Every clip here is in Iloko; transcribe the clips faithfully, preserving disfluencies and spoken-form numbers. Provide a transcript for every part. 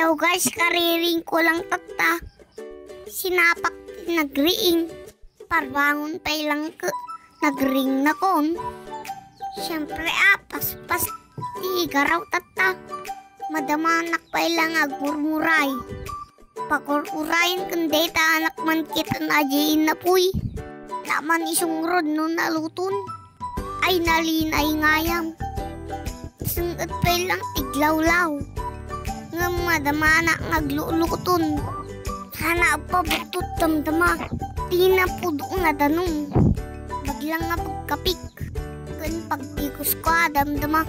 Aw guys, kariring ko lang tatta. Sinapak ti nagriing. Parbangon pay lang ket nagriing nakon. Siyempre, ah, paspas ti garaw tatta. Madamanak pay lang agmurmuray. Pagur-urayen ken dayta anak man kitaen a di innapuy. Naman isungrod no naluton. Ay nalin ay ngayam. Seng-et pay lang ti glawlaw. Ngem madamana nga agluluton. Sana agpabuttot damdama. Ti napudo nga danum. Baglang nga pagkapik. Ken pagtikus ko a damdama.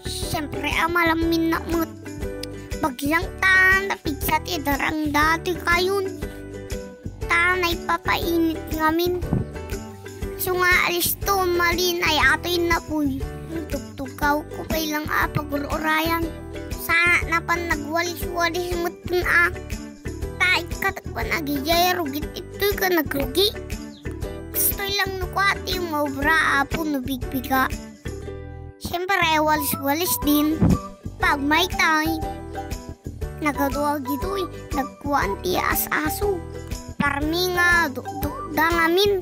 Siyempre, a malamminnak met. Baglang ta napigsa ti darang dati kayon. Ta naipapainit ngamin. Isu nga alisto, malin ay ato innapuy. Tugtugaw ko pay lang a pagur-urayan. Sana napan nagwalis-walis metten a. Ta ikkatek pan agijay rugit ittoy ka nagrugi. Kastoy lang no kua ti maubra, apo no bigbiga. Siyempre, walis-walis din. Pagmaytay. Nagadu a gitoy, nagkuan ti as-aso. Parmi nga dukdukda ngamin.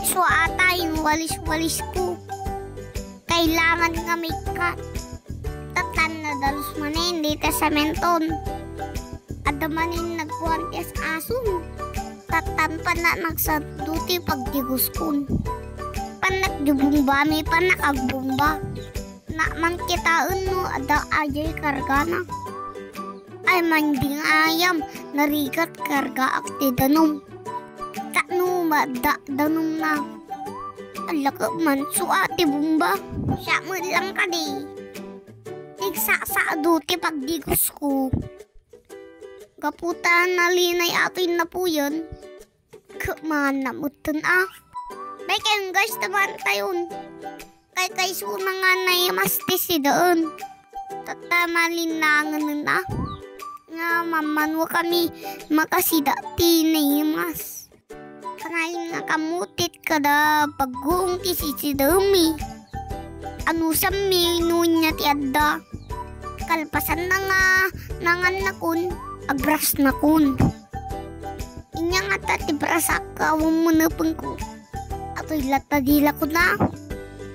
Isu ata inwalis-walis ko. Kailangan nga maikkat. Tattan nadalus manen dita sementon. Adda manen nagkuan ti as-aso. Tattan pannak nagsado ti pagtiguskon. Pannak di bomba, mi pannak agbomba. Naman kitaen no adda ajay kargana. Ay, manding ayam, narigat kargaak ti danum. Tapno madda danumna. Alakep man, sua ti bomba. Siya met lang kadi. Tigsasado ti pagdigusko. Gapu ta nalinay ato innapuyen. Kumanna metten a. May kayong guys, tabantayon. Kay kay suna nga naimas ti sidaen. Tatta malinangan na. Nga mammanwa kami makasida ti naimas. Kanayon nga kamutit kada pagguong ti sisidaemi. Anusammi no ania ti adda. Kalpasan na nga nangannakon, abrasnakon. Inya ngata ti brasak a wammanepengko. Atoy latta dila kuna.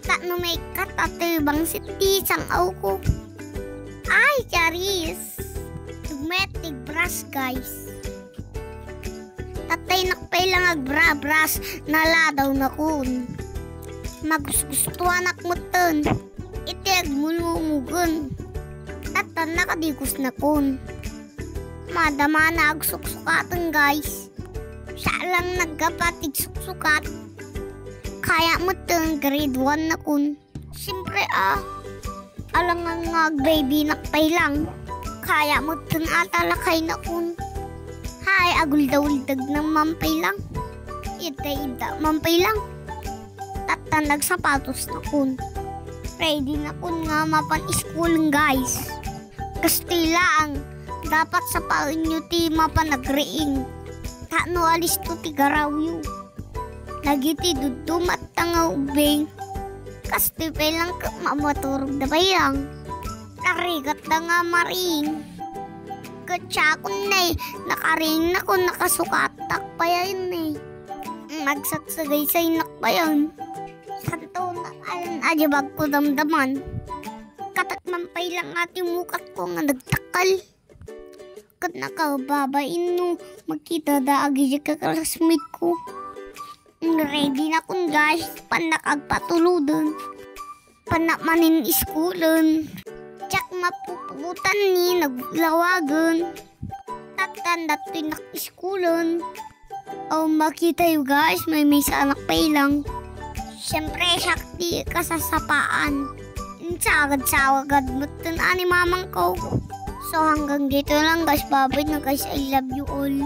Ta no maikkat atoy bangsit ti sang-awko. Ay, charis! Tugmet ti bras, guys. Tatay nakpay lang agbra-bras, naladaw nakon. Magusgustuanak metten. Iti agmulumugen. Tattan nakadigus nakon. Madamana agsuksukaten, guys. Siya lang naggapat ti suksukat. Kaya metten grade one nakon. Siyempre, ah, alangan nga agbaby nakpay lang. Kaya metten ata lakay nakon. Hay, aguldaw-uldag nang mampay lang. Idda-idda mampay lang. Tattan nagsapatos nakon. Ready nakon nga mapan school, guys. Kastoy laeng, dapat sapaenyo ti mapan agriing. Ta no alisto ti garawyo. Dagiti duddumatta nga ubbing. Kastoy pay lang ket mamaturogda pay lang. Narigatda nga mariing. Ket siakon ne, nakariing nakon nakasukatak pay ne. Nagsagsagaysay nakpayan. Santo na ayan a di bagko damdaman. Katak man pay lang a ti mukatko nga nagtakkel. Ket nakababain no makita da agidi ka classmate ko. Ready nakon, guys, pannak agpatuluden. Pannak manin iskulen. Diak mapuputan ni naglawagen. Tattan datoy nak iskulen. O, makitayo, guys, maymaysa anak pay lang. Siyempre, siak ti kasasapaan. Insagad-sagad metten a ni mamangko. So, hanggang dito lang, guys. Babay na, guys. I love you all.